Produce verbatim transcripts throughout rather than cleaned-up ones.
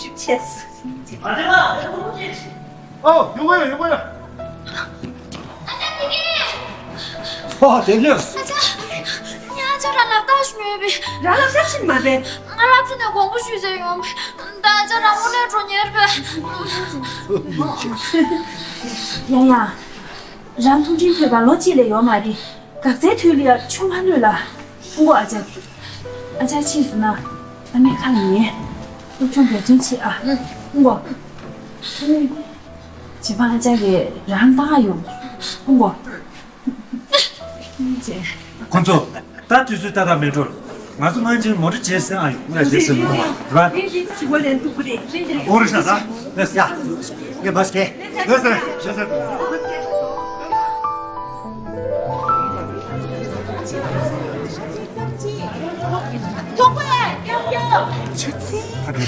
ཞིབ་ཞིབ་བྱས། ཨོ། ཡོང་གི་ཡོད། ཡོང་གི་ཡོད། ཨ་ཅག་དེ་གིན། ཨོ། དེ་ནས། ཨ་ཅག་ངས་ཨ་ཅག་རང་ལ་ལྟ་ཞུ་ཡོད་པས། རང་ལ་ལྟ་ཞིག་མ་རེད། ང་ལ་ཚེ་ནས་དགོངས་པ་ཞུས་ཟེར་ཡོང་བས། ད་ཨ་ཅག་རང་དངོས་གནས་འགྲོ་ཉེར་པས། ཡ་ཡ། རང་ཐུགས་འཕྲིན་ཕེབས་པ་ལོ་གཅིག་ལས་ཡོད་མ་རེད། འགག་རྩའི་དུས་ལ་ཡ་ཆུ་མ་ལྷོད་ལ། ཧུང་གོ་ཨ་ཅག་ཨ་ཅག་ཕྱིས་སོང་ན། ཨ་མའི་ཁ་ལ་ཉན། སློབ་སྦྱོང་འབད་བརྩོན་བྱེད་ཨ། ཧུང་གོ་བྱེད་པ་ཨ་ཅག་གིས་རང་བཏང་ཨ་ཡོང་། ཧུང་གོ་ཁོ་ཚོ། ད་དུས་ཚོད་ཏག་ཏག་མེད་འགྲོ། ང་ཚོ་སྔོན་ཆད་མོ་ཊ་བྱས་ཟིན་ཨ་ཡོང་ལ་བྱས་ཟིན་མོ་ཊ་ར། འོ་རེད་ཤག་ད། ལེས་ཡ། ངས་མ་ཤེས། ལེས་ཡ། ལེས་ཡ། ཨ་ནི།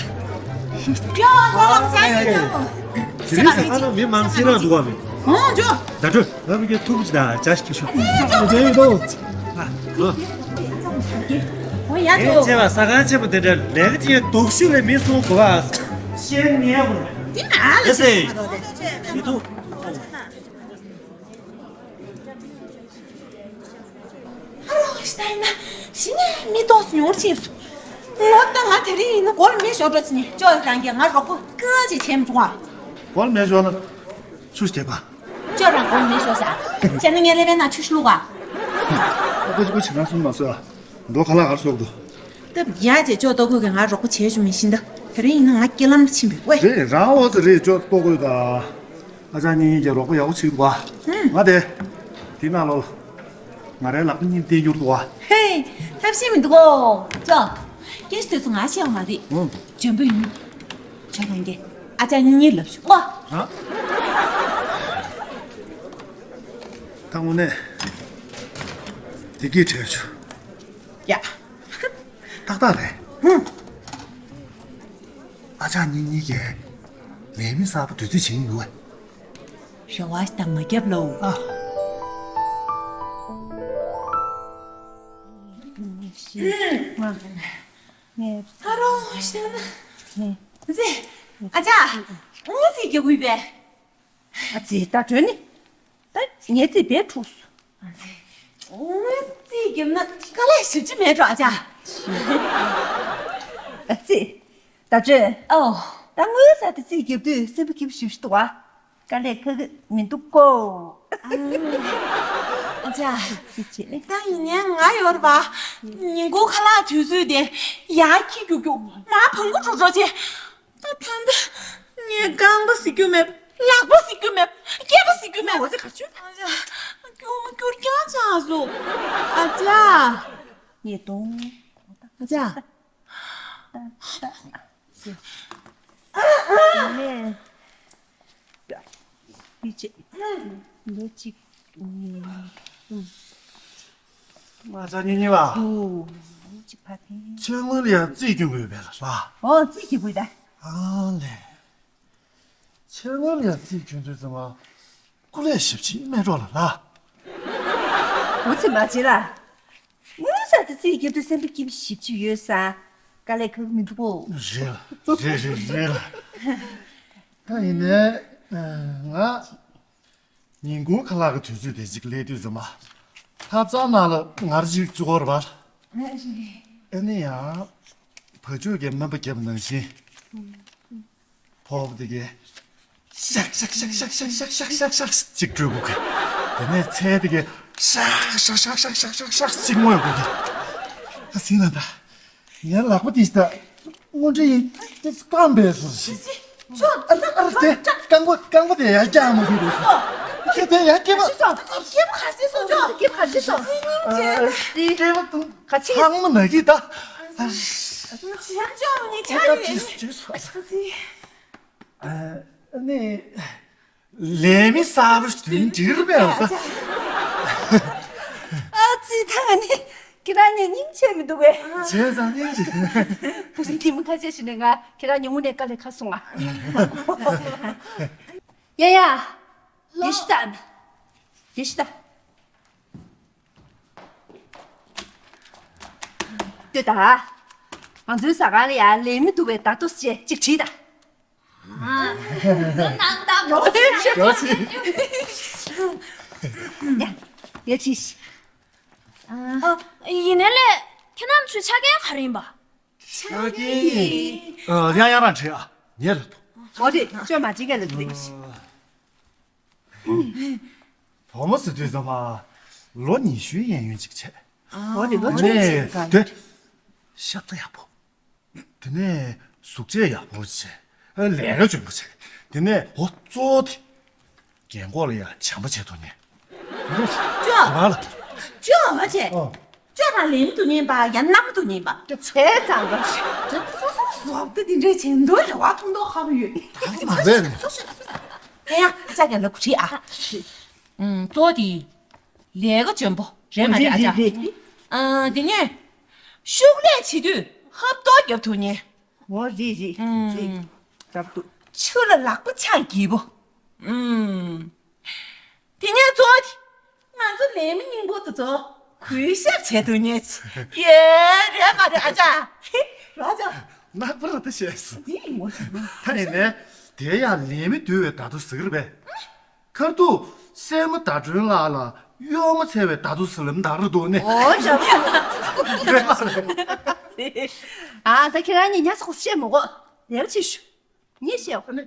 ཨ་ནི་མི་མང་སེ་རང་འདུག་བ་མི། ཨོ་ཇོ། ད་དྲོད། ང་མི་གི་ཐུག་ཅི་ད་ཅ་ཞིག་ཤོག་ཨ་ཅེ་ཡོད་དོ། ཨོ་ཡ་ཨེ་ཅོ། ཅེ་བ་ས་གང་ཆེན་པོ་དེ་འདྲ་ལས་ཀ་ཅི་ཡང་སྡུག་ཤོས་ལས་མི་སོང་གོ་བ། ཤེས་ཉན་པོ། དེ་ཨ་ལ་ཨེ་སེ། ཡི་ཐུག་ཨ་རོགས་ཤི་ད་ཡིན་ན་ཤི་ནས་མི་ཏོག་སུ་ཉོར་ཕྱིན་སོང་། ངོ་ད་ང་དེ་རིང་ཡིན་ན་སྒོར་མི་ཤོར་འགྲོ་ཕྱིན་ནས་ཅོ་རང་གིས་ང་རོགས་པ་སྐུ་ཅིག་བྱེད་མི་བྱུང་བ། སྒོར་མི་ཤོར་ན་ཆུ་སྐྱེས་པ། ཅོ་རང་སྒོར་མི་ཤོར་ཤག་བྱས་ན་ངས་ལས་པའི་ནང་ཆུ་ཤི་བླུག་ག་ཨ་ཁུ་ཅི་ཁུ་བྱེད་ན་སུན་མ་སོས་ཨ། འགྲོ་ཁ་ལག་གར་སོགས་འདུག་སྟབས་ཡག་ཅེས་ཅོ་ལྟོ་གོས་ཀྱི་ང་རོགས་པ་བྱས་ཞུ་མི་ཤིན་ད། དེ་རིང་ཡིན་ན་ང་སྐྱེ་ལམ་ཕྱིན་པའི་ཝེ། རེད་རང་འོ་ཙི་རེད་ཅོ་ལྟོ་གོས་ད། ཨ་ཅག་གཉིས་གཉིས་ཀྱི་རོགས་པ་ཡག་པོ་བྱེད་འདུག་བ། ང་དེ། དེ་ནང་ལོགས་ལ། ང་རའི་ལག་པ་གཉིས་བསྟན་རྒྱུར་འདུག་བ། ཧེ། ཐབས་ཤེས་མི་འདུག་གོ་ཅོ། སྐད་ཆ་དེ་ཚོ་ང་བཤད་པ་མ་རེད། འཇོན་པོ་ཡིན། ཅོ་རང་གིས་ཨ་ཅག་གཉིས་གཉིས་ལབ་ཤོག་གོ། ད་དངོས་གནས། དེ་གིས་བྲལ་བྱུང་། ཡ། ཏག་ཏག་རེད། ཨ་ཅག་གཉིས་གཉིས་ཀྱིས་ལས་མི་གསར་པ་བདུད་རྩི་བྱིན་འདུག་བས། རེ་བ་ཞིག་དང་མ་རྒྱབ་ལོ། ཨ། ངས་ཨ་རོགས་ཞེ་ན། ཟེ། ཨ་ཅག་ངོ་ཚིག་རྒྱག་དགོས་པས། ཨ་ཙི་ད་དྲོད་ནི། ད་ངའི་རྩིས་བེད་འཁྲུགས་སོང་། ཨ་ཙི། ངོ་རྩིས་རྒྱབ་ན་དཀའ་ལས་ཞེ་པོ་ཅིག་མེད་འགྲོ་ཨ་ཅག་ཨ་ཙི། ད་དྲོད། ཨོ། ད་ངོ་ས་དེ་རྩིས་རྒྱབ་དུས་སེམས་པ་སྐྱིད་པོ་ཞེ་པོ་ཅིག་འདུག་བ། དཀའ་ལས་ཁག་གི་མི་འདུག་གོ། ཨ་ཅག་ཅི་བྱེད་ནི། ད་ཡིན་ནའི་ང་ཡོད་རེད་པ། ཉིན་གུང་ཁ་ལག་དུས་ཚོད་དེ་ཡར་འཁྱེར་རྒྱུག་རྒྱུག་མར་བང་གུ་འགྲོ་འགྲོ་བྱེད། ད་ད་ད། ངས་རྐང་པ་གཟིགས་རྒྱུ་མེད། ལག་པ་གཟིགས་རྒྱུ་མེད། སྐེད་པ་གཟིགས་རྒྱུ་མེད། འོ་ཙི་ག་ཆུ། ཨ་ཅག་སྐྱུར་མོ་སྐྱུར་རྐྱང་ཆགས་སོང་། ཨ་ཅག་ཉེས་གཏོང་། ཨ་ཅག་ད་ད་ད། ནས། འདི་བྱེད། ལོ་གཅིག་གཉིས། གསུམ། ང་ཚ་ཉིན་གཉིས་པ། ཨོ། ལོ་གཅིག་ཕ་ཕན། ཕྱེད་སྔོན་ལ་ཡང་རྩིས་སྐྱོན་དགོས་པས་ལ་ར། ཨོ་རྩིས་ཀྱི་དགོས་ད། ཨ་ལས། ཕྱེད་སྔོན་ལ་ཡང་རྩིས་སྐྱོན་དུས་ཙམ་པ། སྐུ་ལས་ཞབས་ཕྱི་སྨད་གྲོགས་ལ་ར། འོ་ཚེ་མ་བྱེད་ལ། དངུལ་ས་དེ་རྩིས་རྒྱབ་དུས་སེམས་པ་སྐྱིད་པོ་ཞེ་པོ་ཅིག་ཡོད་ས། དཀའ་ལས་ཁག་མི་འདུག་གོ། རེད་ལ། རེད་རེད་རེད་ལ། ད་ཡིན་ནའི། ང་། ཉིན་གུང་ཁ་ལག་གི་དུས་ཚོད་དེ་ཅིག་སླེབས་དུས་ཙམ་པ། ལྷ་ཙང་ནང་ལ་ངར་ཅིག་བཅུག་གོ་ར་བར། ཨ་ནི་ཡང་། བ་ཕྱུགས་ཀྱི་སྨན་པ་བརྒྱབ་ནང་བཞིན། ཕོག་དེ་གས། ཤག་ཤག་ཅིག་སྤྲོད་དགོས་གི། དེ་ནས་ཚལ་དེ་གས། ཤག་ཤག་ཤག་ཅིག་ངོས་དགོས་གི། ཨ་སྲིད་ན་ད། ངའི་ལག་པ་དེ་ད། དངོས་འབྲེལ་ཡིན་ཏེ་སྐམ་པའི་སོ་སི། ཅོ། ཨ་ཨ་དེ་རྐང་པ་རྐང་པ་དེ་ཡར་རྒྱག་མ་དགོས་རེད་སོ། ཁྱེད་དེ་ཡར་སྐྱེས་པ། སྐྱེས་པ་ག་ཚོད་སོང་ཅོ། སྐྱེས་པ་ག་ཚོད་སོང་། སྐྱེས་པ་དང་ཚང་མ་ན་གི་ད། ཅོ་ནི་ཆ་རེད། ཨ་ནི། ལས་མི་གསར་པ་དོན་འགྲིག་རུ་བས་ཨ་ཙི། ཨ་ཙི་ད་ནི་ཁྱེད་རང་ནི་སྙིང་རྗེ་མི་འདུག་བས། བྱས་ཙང་སྙིང་རྗེ། བུ་ཆུང་ཐེངས་མ་ཁ་ཤས་ཤིག་ནས་ང་ཁྱེད་རང་ཉུང་ངུ་ནས་དཀའ་ལས་ཁག་སོང་ང་། ཡ་ཡ། དེ་ཤི་ད། དེ་ཤི་ད། ལྟོས་ད། ང་ཚོའི་ཟ་ཁང་ལ་ཡ་ལས་མི་འདུག་བས་ད་ལྟོ་ཞེས་གཅིག་བྲིས་ད། ཡ་ཡ་ཅིག་ཨ། ཡིན་ནའི་ལས་ཁྱེད་རྣམ་ཚོའི་ཆ་རྐྱེན་ག་རེ་ཡིན་པ། ཆ་རྐྱེན་ཡིན། ཨ་ཡང་ཡང་རང་བྲིས་ཨ། ངས་ལབ་དོ། འོ་དེ་བཅོས་མ་བྱེད་མཁན་ལ་འདུག་བུ་མོ་ཟེར་དུས་ཙམ་པ་ལོ་ཉི་ཤུའི་གཡས་གཡོན་ཅིག་བྱས། འོ་དེ་ལོ་ཆུང་ཆུང་ནས་ག་དེ་ཤ་ཚ་ཡག་པོ། དེ་ནས་གཟུགས་བྱད་ཡག་པོ་བྱས། ལས་ཀ་འཇོན་པོ་བྱས། དེ་ནས་འོ་གཙོ་བོ་དེ། རྒན་གོག་ལ་ཡང་བྱམས་པོ་བྱེད་ཐུབ་ནས། ཅོ། རེད་པ་ལ། ཅོ་བ་བྱས། ཨོ། ཅོ་དང་ལེན་མི་ཐུབ་ཉན་པ་ཡང་ནམ་མི་ཐུབ་ཉན་པ། ཅོ་བྱས་ཙང་ག་ཅོ་སོ་སོ་སོ་བ་དེ་འདྲས་བྱས་འདུག་རེ་བ་མཐོང་མདོག་ཁ་པོ་ཡོད། ད་དེ་མ་རེད། སོ་སོ་སོ་སོ། ཧེ་ཡ་ཨ་ཅག་གི་ལ་གུ་ཁྲིད་ཨ། ཨུམ་གཙོ་བོ་དེ། ལས་ཀ་འཇོན་པོ་རེད་མ་རེད་ཨ་ཅག་རེད་རེད། ཨ་དེ་ནས་ཤུགས་ལས་བྱེད་དུས་ཧབ་ཏོག་རྒྱབ་ཐུབ་ཉན། འོ་རེད་རེད་ཨུམ། རེད། རབ་ཏུ། ཆུ་ལ་ལག་པ་འཆང་སྐྱིད་པོ། ཨུམ། དེ་ནས་གཙོ་བོ་དེ། ང་ཚོ་ལས་མི་སྙིང་པོ་དེ་ཚོ་གུས་ཞབས་བྱེད་ཐུབ་ཉན། ཡེ་རེད་མ་རེད་ཨ་ཅག་ར་ཅག་ནག་པོ་ར་ད་བཤད་སོང་། འདི་ཡིན་ངོ་ཤེས་ན། ད་ཡིན་ནས་དེ་ཡང་ལས་མི་འདུལ་བའི་བརྡ་ཐོ་ཟེར་གི་རེད་པས། ཁར་ཐུག་སྲས་མོ་ཟླ་སྒྲོན་ལགས་ལ་གཡོག་མོ་འཚོལ་བའི་བརྡ་ཐོ་ཟེར་ལབ་འདྲ་རེད་འདུག་ནི། འོ་ཞབས། རེད་མ་རེད། ཨ་ད་ཁྱེད་རང་གཉིས་ཉལ་ས་གོ་བཤད་མི་དགོས། ལས་ཀ་བྱེད་ཤོག་ངས་བཤད་འོ།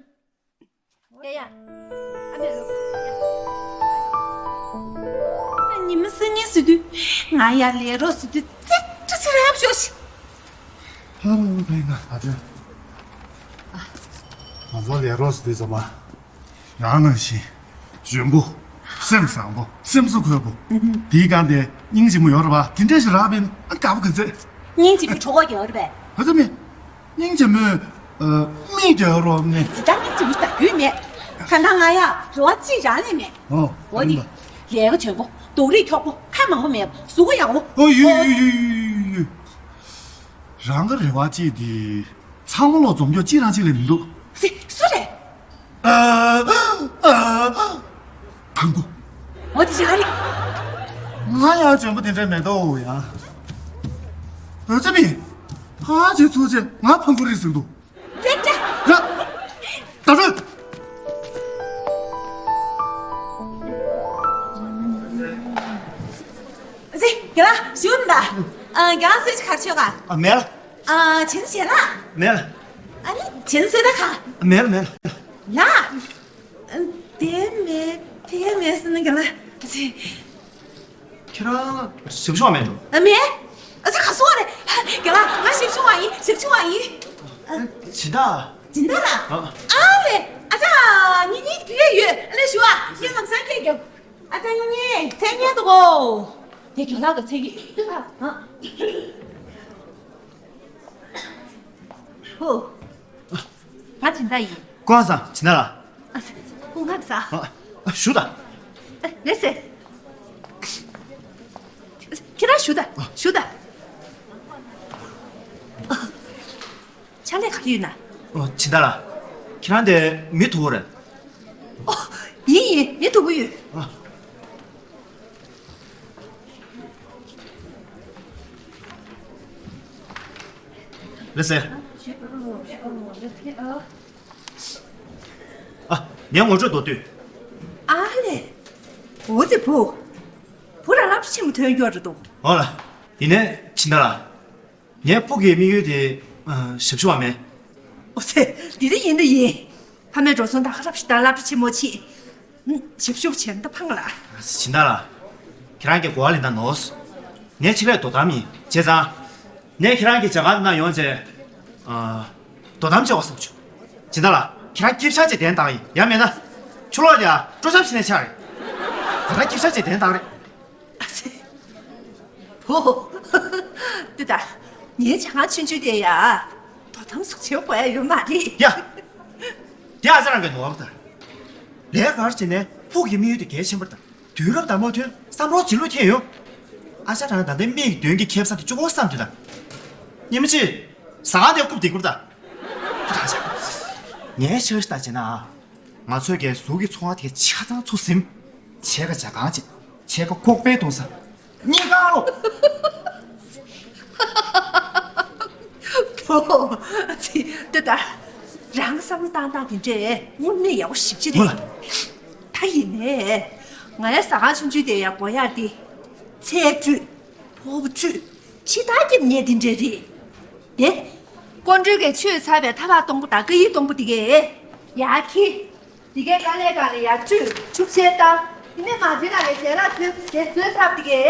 ཡ་ཡ། ཨ་མས་ལོ། ཉི་མ་སང་ཉིན་ཟེར་དུས། ང་ཡར་ལས་རོགས་ཟེར་དུས་ཙིག་ཙིག་ཙིག་རེ་ཧབ་ཤོག་ཤིག་ཧ་ལོ་བའི་ང་ད་དོན། ང་ཚོ་ལས་རོགས་ཟེར་དུས་ཙམ་པ། ཡང་ནང་བཞིན། འཇོན་པོ། སེམས་བཟང་པོ། སེམས་གསོ་འཁོལ་པོ། དེའི་སྒང་དེ་སྙིང་རྗེ་མོ་ཡོད་རེད་པ། དེ་འདྲས་ཞིག་རག་པས་ན་དགའ་པོ་ག་ཚད། སྙིང་རྗེ་མོའི་གྲོགས་པོ་ཡོད་རེད་པས། ཧ་ཙམ་མེད། སྙིང་རྗེ་མོས། ཨ། མིག་རྒྱག་རོགས་ནས། ཇི་ལྟར་སྙིང་རྗེ་མོ་ཞིག་དགོས་མེད། ད་ལྟ་ང་ཡ་རེ་བ་གཅིག་རང་ལས་མེད། ཨོ། འོ་དེ། ལས་ཀ་འཇོན་པོ། སྡུག་རུས་འཁྱོག་པོ། ཁ་མང་པོ་མེད། གཟུགས་པོ་ཡག་པོ། ཨོ་ཡོད་ཡོད་ཡོད་ཡོད་ཡོད། རང་གི་རེ་བ་གཅིག་དེ། ཚང་མ་ལོ་འཛོམས་སྐྱོ་གཅིག་རང་གཅིག་ལས་མི་འདུག་སུ་རེད། ཨ། ཨ། ཕང་གོ། འོ་དེ་ཞིག་ཨ་རེད། ང་ཡང་འཇོན་པོ་དེ་འདྲ་མེད་དོ་ཡ། འོ་ཙི་མི། ཕ་ཅིག་ཚུགས་ཅིག་ང་ཕང་གོ་རེད་ཟེར་འདུག་ཙེ་ཙེ། ར། ད་ར། ཟེ། རྒན་ལགས་ཞུ་ན་ད། ཨ། རྒན་ལགས་སུ་ཅིག་ག་རེ་བྱེད་ག་ཨ་མེད་ལ། ཨ། བྱིན་ཟེར་ན། མེད་ལ། ཨ་ནི་བྱིན་ཟེར་ན་ག་མེད་ལ་མེད་ལ། ལ། དེ་མེད་དེ་མེད་ཟེར་ན་ག་ལ། ཁྱེད་རང་ཞབས་ཞུ་བ་མེད་འགྲོ། ཨ་མེད། ཨ་ཙི་ག་སོང་བ་རེད། ག་ལ་ང་ཞབས་ཞུ་བ་ཡིན་ཞབས་ཞུ་བ་ཡིན། སྦྱིན་བདག་སྦྱིན་བདག་ལ། ཨ་ལེ། ཨ་ཙི་ཉི་ཉི་དུས་ཡས་ཡོད་ཨ་ལེ་ཞུ་བ་ངས་ལམ་སང་ཁྱེད་རྒྱབ། ཨ་ཙི་ཉི་ཉི་མཚན་སྙན་འདུག་གོ་དེ་ག་ལ་ག་ཚད་ཀྱི། ཧོ། ང་སྦྱིན་བདག་ཡིན། སྐུ་ཁམས་བཟང་། སྦྱིན་བདག་ལགས། ཨ། སྐུ་ཁམས་བཟང་། ཨ། ཨ། བཞུགས་དང་། ཨ། ལགས་སེ། ཁྱེད་རང་བཞུགས་དང་། བཞུགས་དང་། ཕྱག་ལས་ག་རེ་ཡོད་ན། ཨོ། སྦྱིན་བདག་ལགས། ཁྱེད་རང་དེ་མི་མཐུག་པོ་རེད། ཨོ། ཡིན་ཡིན། མི་མཐུག་པོ་ཡོད། ཨ། ལགས་སེ། ཨ། ངའི་ངོ་སྤྲོད་མདོར་བསྡུས། ཨ་ལེ། འོ་ཙི་བུ། བུ་རང་སློབ་གྲྭ་ཆེན་མོ་ཐོན་རྒྱུ་རེད་འདུག་འོ་ལགས། ཡིན་ནའི་སྦྱིན་བདག་ལགས། ངའི་ཕུགས་ཀྱི་དམིགས་ཡུལ་དེ། ཨ། ཞབས་ཞུ་བ་མིན། ཨོ་ཙི། འདི་འདྲ་ཡིན་འདྲ་ཡིན། ཕ་མས་འགྲོ་སོང་ད་ག་རབ་ཞིག་དང་སློབ་གྲྭ་ཆེན་མོ་ཕྱིན། ཞབས་ཞུ་བྱས་ན་ད་ཕངས་ལ། སྦྱིན་བདག་ལགས། ཁྱེད་རང་གིས་གོ་བ་ལེན་སྟངས་ནོར་སོང་། ངས་ཆེད་ལས་དོ་དམ་ཡིན། བྱས་ཙང་། ངས་ཁྱེད་རང་གི་མཇལ་ཁ་འདི་ན་ཡོང་བྱས། ཨ། དོ་དམ་བྱེད་པ་བསམ་བྱུང་། སྦྱིན་བདག་ལགས། ཁྱེད་རང་སྐྱིབས་ཤག་ཅིག་གདན་བཏགས་ཡིན། ཡང་མིན་ན། ཕྱི་ལོགས་ལ་ཡ་སྤྲོ་འཆམ་བྱས་ནས་ཆགས་རེད། ད་ལྟ་སྐྱིབས་ཤག་ཅིག་གདན་བཏགས་རེད། ཨ་ཙི། བུ། འདི་ལྟ། ངའི་ཇ་ཁང་ཆུང་ཆུང་དེ་ཡ། དོ་དམ་སོགས་བྱེད་དགོས་ཡ་ཡོད་མ་རེད། ཡ། དེ་ཨ་ཅག་རང་གི་ནོར་བ་དང་། ལས་ཀ་བྱེད་ནས་ཕུགས་ཀྱི་དམིགས་ཡུལ་དེ་གལ་ཆེན་པོ་དང་། དུས་རབས་དང་མ་མཐུན་བསམ་བློ་བརྗེ་ལུགས་ཐེབས་ཡོང་། ཨ་ཅག་རང་ད་ལྟའི་མིག་གི་མདུན་གྱི་ཁེ་བཟང་དེ་གཅིག་པོ་བསམ་དུས་དང་། ཉི་མ་གཅིག་ཟ་ཁང་དེ་རྐུབ་དེ་རྐུབ་དང་། ངའི་ཆ་ཤས་ལྟ་བྱས་ན། ང་ཚོའི་གའི་གཟུགས་ཀྱི་ཚོང་བ་དེ་ཆ་ཚང་ཚུར་ཟིན། ཕྱེད་ཀ་ཇ་ཁང་བྱས། ཕྱེད་ཀ་ཁོག་པའི་གཏོང་ས། གཉིས་ཀ་ལོ། ཕོ། ཙི། འདི་ལྟ། རང་བསམ་བློ་བཏང་སྟངས་དེ་འདྲས་དངོས་གནས་ཡག་པོ་ཞེ་པོ་ཅིག་རེད། ཧོ་ལ། ད་ཡིན་ནའི། ང་ཡ་ཟ་ཁང་ཆུང་ཆུང་དེ་ཡ་དགོས་ཡག་དེ། ཚལ་བཀྲུས། ཕོར་པ་བཀྲུས། ཕྱི་ཐག་རྒྱབ་ཉལ་དེ་འདྲས་རེད། དེ། ཀོང་སྤྲུལ་གྱིས་ཆུ་ཚ་བའི་ཐབ་ཁ་སྟོང་པོ་དང་ཀ་ཡི་སྟོང་པོ་དེ་གས། ཡར་འཁྱེར། འདི་གའི་དཀའ་ལས་ག་ལ་ཡར་བཅུག་ཆུབ་ཆེན་བཏང་། དེ་ནས་མ་བྱེད་ལ་ལས་བྱེད་ལ་ཐོན་དེ་བཟོས་ཚར་འདི་གའི་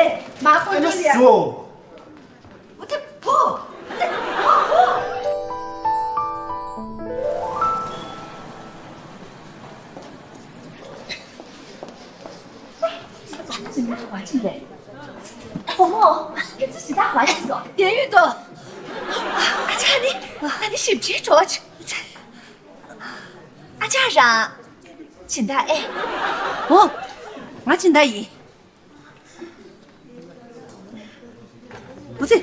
མ་ཁོ་ཨ་ན་གཉིས་ལ་ཡ། ཤོ། འོ་དེ་ཕོ། འོ་དེ་ཕོ་ཕོ། བུ་མོ། ཁྱེད་ཚོ་ཞེ་དྲག་བ་ཞིག་སོང་། དེ་ཡོད་དོ། ཨ་ཅག་ནི་ཨ་ནི་ཞིབ་ཕྲའི་བྲོ་བ་ཆུ། ཨ་ཅག་རང་སྦྱིན་བདག་ཨེ། ཨོ། ང་སྦྱིན་བདག་ཡིན། འོ་ཙི།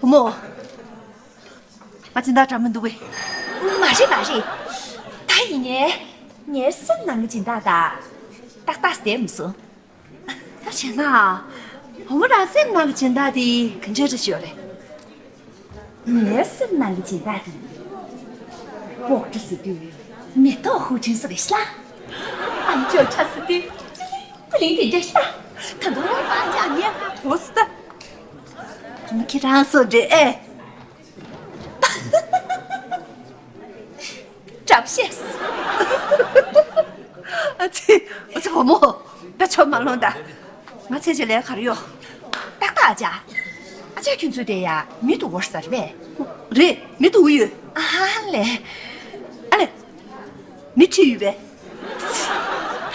བུ་མོ། ང་སྦྱིན་བདག་འདྲ་མི་འདུག་པས། མ་རེད་མ་རེད། ད་ཡིན་ནའི་ངའི་སེམས་ནང་གི་སྦྱིན་བདག་ད་ཏག་ཏག་བསྡད་མི་སོང་། ད་བྱས་ན། བུ་མོ་རང་སེམས་ནང་གི་སྦྱིན་བདག་དེ་ག་འདྲ་རེ་ཞིག་ཡོད་རེད། ངའི་སེམས་ནང་གི་སྦྱིན་བདག་དེ། སྤོག་གྲི་ཟེར་དུས་མེ་ཏོག་ཧུ་ཅིན་སུ་རེད་ཤག་ཨ་མཆོག་ཆ་ཟེར་དུས་པི་ལིང་དེ་འདྲ་ཤག་ད་དུང་བ་ཅག་ངས་ཧ་གོ་སོང་ད། བུ་མོ་ཁྱེད་རང་སོ་འདྲ་ཨེ། བཀྲ་ཤིས། ཨ་ཙི། ཨ་ཙི་བུ་མོ། ད་ཆོ་མ་ལོང་ད། ང་ཚེ་ཆེ་ལས་གར་ཡོད། ཏག་ཏག་ཨ་ཅག་ཨ་ཅག་ཁྱོད་ཚོའི་དེ་ཡ་མི་འདུག་བོར་ས་རེད་པས། རེད། མི་འདུག་ཡོད། ཨ་ལེ། ཨ་ལེ། མི་ཁྲིད་ཡོད་པས།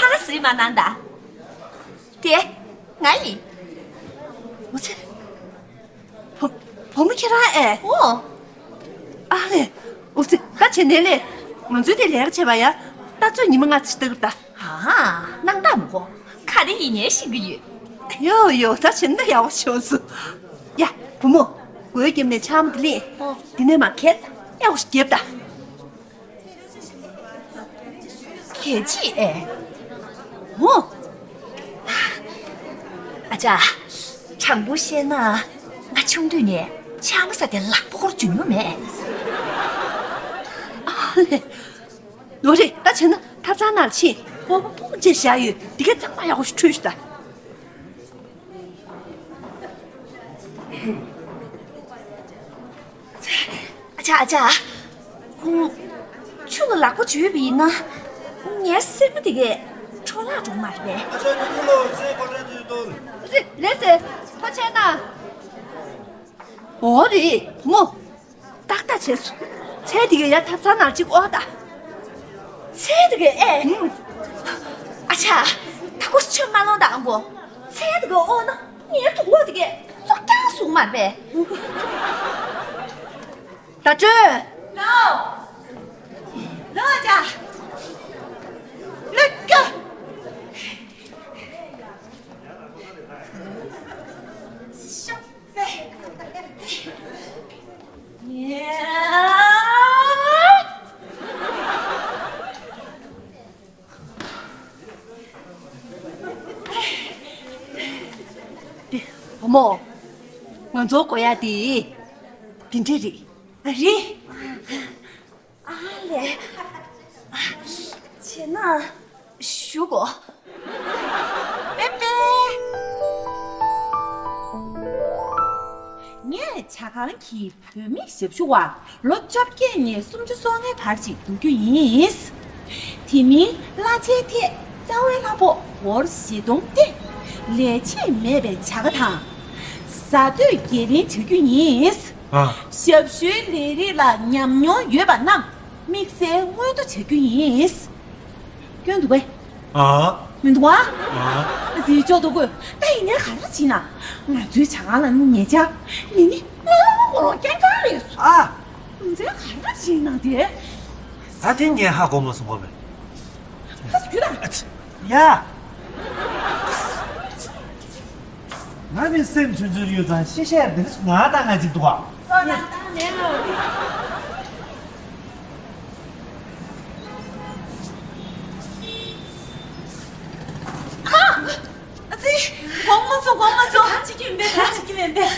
ཧ་ག་སུས་མ་གནང་ད། དེ། ང་ཡིན། ཨ་ཙི། བུ་བུ་མོ་ཁྱེད་རང་ཨེ། ཨོ། ཨ་ལེ། ཨོ་ཙི། ད་བྱེད་ནས་ལེ། ང་ཚོའི་དེ་ལས་ཀ་བྱེད་པ་ཡ། ད་ཚོད་ཉི་མ་ལྔ་ཙམ་ལྟ་གི་རེད་ད། ཨ། སྣང་དག་མི་གོ། ག་རེ་ཡིན་ནའི་ཤེས་ཀྱི་ཡོད། ཡོ་ཡོ། ད་བྱེད་ན་ཡག་པོ་བྱུང་སོང་། ཡ། བུ་མོ། སྒོའི་རྒྱབ་ནས་ཆང་མ་དེ་ལེན། ཨོ། དེ་ནས་མར་ཁྱེར། ཡག་པོ་ཞིག་རྒྱབ་ད། གལ་ཆེ་ཨེ། འོ། ཨ་ཅག་དྲང་པོ་བཤད་ན། ང་ཆུང་དུས་ནས་ཆང་ས་དེ་ལག་པ་སྐོར་འཇུ་མྱོང་མེད། ཨ་ལེ། ལོ་རེ་ད་བྱས་ན་ཐབ་ཚང་ནང་ཕྱིན་སྤོ་བོ་སྤོ་བོ་བྱས་བཞག་ཡོད། འདི་གའི་གཙང་མ་ཡག་པོ་ཞིག་འཁྲུད་ཤོག་ད། ཨ་ཅག་ཨ་ཅག་ཨུམ། ཆུ་ལ་ལག་པ་འཇུས་པ་ཡིན་ན། ངའི་སེམས་པ་དེ་གས་འཕྲོ་བརླག་འགྲོ་གི་མ་རེད་པས། ཨ་ཅག་ཉི་མ་ལོ་ཚེ་གོ་ཁྲ་དུས་གཏོང་། རེད་ལགས་སེ། ཐུགས་རྗེ་གནང་། འོ་རེད་མོ། ཏག་ཏག་བྱས་སོང་། ཚལ་དེ་གས་ཡར་ཐབ་ཚང་ནང་གཅིག་དབོར་ད། ཚལ་དེ་གས་ཨེ། ཨུམ། ཨ་ཅག་ད་ཁོ་ཆུ་མ་ལོང་དང་གོ། ཚལ་དེ་གས་དབོར་ན་ངའི་དུག་ལོག་དེ་གས་བཙོག་རྐྱང་བཟོ་གི་མ་རེད་པས། ད་སྤྲོད། ལོ། ལོ་ཨ་ཅག་ལོ་ཀ་བུ་མོ། ང་ཚོ་དགོས་ཡ་དེ། དེ་འདྲས་རེད། རེད། ཨ་ལས། བྱས་ན་ཞུ་གོ། པེ་པེ། ངས་ཇ་ཁང་གི་བུད་མེད་ཞབས་ཞུ་བ་ལོ་བཅོ་བརྒྱད་ནས་སུམ་ཅུ་སོ་ལྔའི་བར་ཞིག་འདུག་རྒྱུ་ཡིན། དེ་མིན་གླ་ཆའི་ཐད་རྩ་བའི་གླ་ཕོགས་སྒོར་བཞི་སྟོང་སྟེ། ལས་བྱེད་མེད་པའི་བྱ་དགའ་དང་། བཟའ་སྡོད་སྒེར་ལེན་བྱ་རྒྱུ་ཡིན། ཨ། ཞབས་ཞུའི་ལས་རིགས་ལ་ཉམས་མྱོང་ཡོད་པ་རྣམས་དམིགས་བསལ་སྔོན་འགྲོ་བྱ་རྒྱུ་ཡིན། སྐྱོན་འདུག་གས། ཨ། མི་འདུག་ཨ། ཨ། ཟིག་ཅོག་འདུག་གོ། ད་ཡིན་ནའི་ག་རེ་བྱེད་ན། ང་ཚོའི་ཇ་ཁང་ལ་ནི་ཉེ་ཆར་ནི་ནི་ལ་ལ་ལ་ལ་རྐྱང་རྐྱང་རེད་སོ། ཨ། ང་ཚོས་ག་རེ་བྱེད་ན་དེ། ད་དེ་ངས་ཧ་གོ་མ་སོང་བ་མེད། ཧ་སུ་ཁྱོད་ད། ཡ། ང་ནི་སེམས་ཆུང་ཆུང་ཡོད་ཙང་ཤེས་བཤད་འདི་ང་དང་ང་གཅིག་འདུག་ཨ། ཨོ་ན་ད་ནས་ཨོ། ཨ་ཙི། དགོངས་མ་ཚོམས་དགོངས་མ་ཚོམས། ད་ཅིག་གི་མེད་པས་ད་ཅིག་གི་མེད་པས།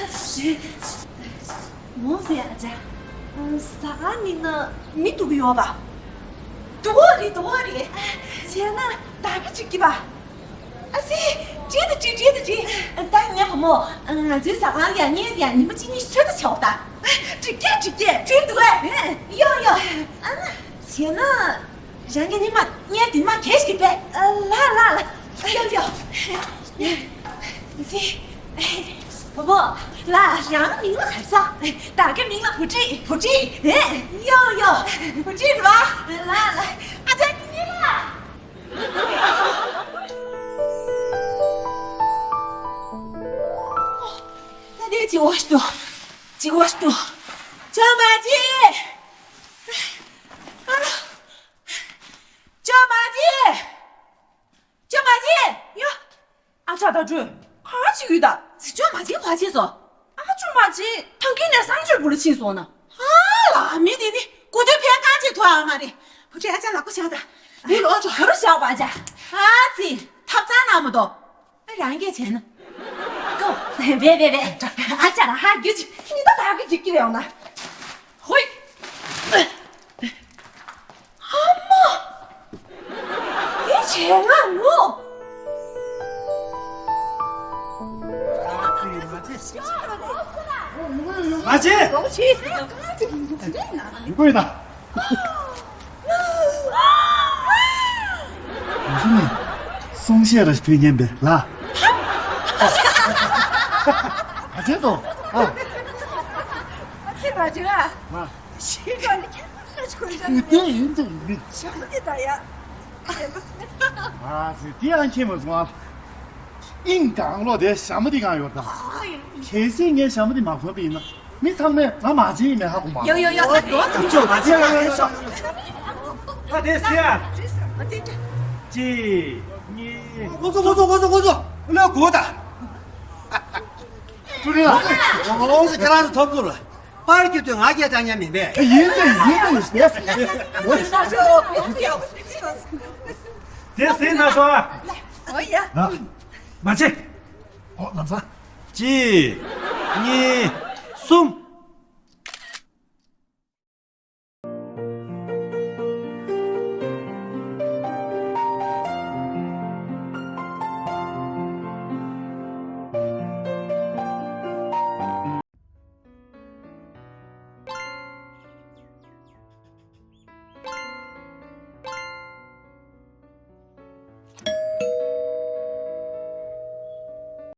འོ་ཟེར་ཨ་ཅག་ཟ་ཁང་ནི་ན་མི་འདུག་གི་ཡོད་པ། འདུག་གོ་རེད་འདུག་གོ་རེད། བྱས་ན་ད་གི་ཅིག་གི་པ། ཨ་ཙི། བྲིས་ད་བྲིས་བྲིས་ད་བྲིས། ད་ངས་བུ་མོ། ང་ཚོའི་ཟ་ཁང་ཡ་ངས་ཡ་ཉི་མ་གཅིག་གཉིས་ཤོད་ད་བྱའོ་ད། བྲིས་ཀྱི་བྲིས་ཀྱི་བྲིས་འདུག་གས། ཡོ་ཡོ། ཨ་ན། བྱས་ན། རང་གི་ཉི་མ་གཉེར་དེ་མ་གལ་ཞིག་པས། ལ་ལ་ལ། ཡོ་ཡོ། ཙི། བུ་མོ། ལ་རང་མིང་ལ་ག་ས། བདག་གི་མིང་ལ་བུ་ཁྲིད། བུ་ཁྲིད། ཨེ། ཡོ་ཡོ། བུ་ཁྲིད་རེད་པ། ལ་ལ། ཨ་ཅག་གཉིས་ལ། ད་དེ་ཅི་བ་ཤི་དུ། ཅི་བ་ཤི་དུ། ཅོ་མ་ཅི། ཨ་ལ། ཅོ་མ་ཅི། ཅོ་མ་ཅི། ཡ། ཨ་ཅག་ད་ཅོ། ག་ཅི་ཡོད་ད། ཅོ་མ་ཅི་ག་ཅི་སོ། ཨ་ཅོ་མ་ཅི། ཐང་གི་ནས་སང་ཅོ་བུ་ལ་ཕྱིན་སོང་ན། ཨ་ལ་མི་དེ་ནི་ཀུ་དུ་ཕན་ག་ཅི་ཐོ་ཨ་མ་རེད། བུ་ཁྲིད་ཨ་ཅག་ལག་པ་བཞག་ད། བུ་ལོ་ཅོ་ག་རུ་བཞག་པ་ཨ་ཅག་ཨ་ཙི་ཐབ་ཚང་ན་མ་གཏོགས། ཨ་རང་གིས་བྱས་ན། ཀོ། བེ་བེ་བེ། ཨ་ཅག་ལ་ཧ་རྒྱུ་ཅིག་ཉི་ད་ད་གི་འཇིག་གི་རེད་ཡོང་ན། ཧོꯏ། ཨ་མ། དེ་བྱས་ན་ནོ། མ་བྱེད། ཡིན་དགོས་ཡིན་ན། ཡིན་གྱི་ནི། གསུང་བཤད་ར་ཞིག་ཕུལ་མཁན་པས་ལ། མ་བྱེད་དོ། ཨ། ཨ་ཙི་མ་བྱེད་ཨ། མ། ཞིག་ག་ནི་ཁྱད་པར་ཞིག་གོ་ཡ། དེ་ཡིན་དེ་ཡིན། ཞག་ནི་ད་ཡ། ཨ་ཙི་དེ་ཡང་ཁྱེད་མ་སོང་ཨ། ཨིན་གང་ལོ་དེ་ཞྭ་མོ་དེ་གང་ཡོད་ད། གལ་སྲིད་ངས་ཞྭ་མོ་དེ་མ་གོན་པ་ཡིན་ན། མི་ཚང་མས་ང་མ་བྱེད་ཡིན་མེད་ཧ་གོ་མ། ཡོ་ཡོ་ཡོ། ད་འགྲོ་ཚུགས་ཆོག་མ་བྱེད་ཡོ་ཡོ་ཡོ། ད་དེ་ཟེར་ཡ། གཅིག་གཉིས། ཁོ་ཚོ་ཁོ་ཚོ་ཁོ་ཚོ་ཁོ་ཚོ་ལོ་གོ་ད། ཀྲུ་རིན་ལགས། ཁོང་ཚོ་ཁྱེད་རང་ཚོ་ཐོབ་ཚུལ་ལ། པར་སྐྱོད་དུས་ང་སྐད་བཏང་ཉན་མིན་པས། ཡིན་ཏེ་ཡིན་ཏེ་ཡིན་ཏེ། དེ་ཟེར་ན་ཤོག་ཨ། ཨོ་ཡ། མ་བྱེད། ཨོ་ལམ་སང་། གཅིག་གཉིས། གསུམ།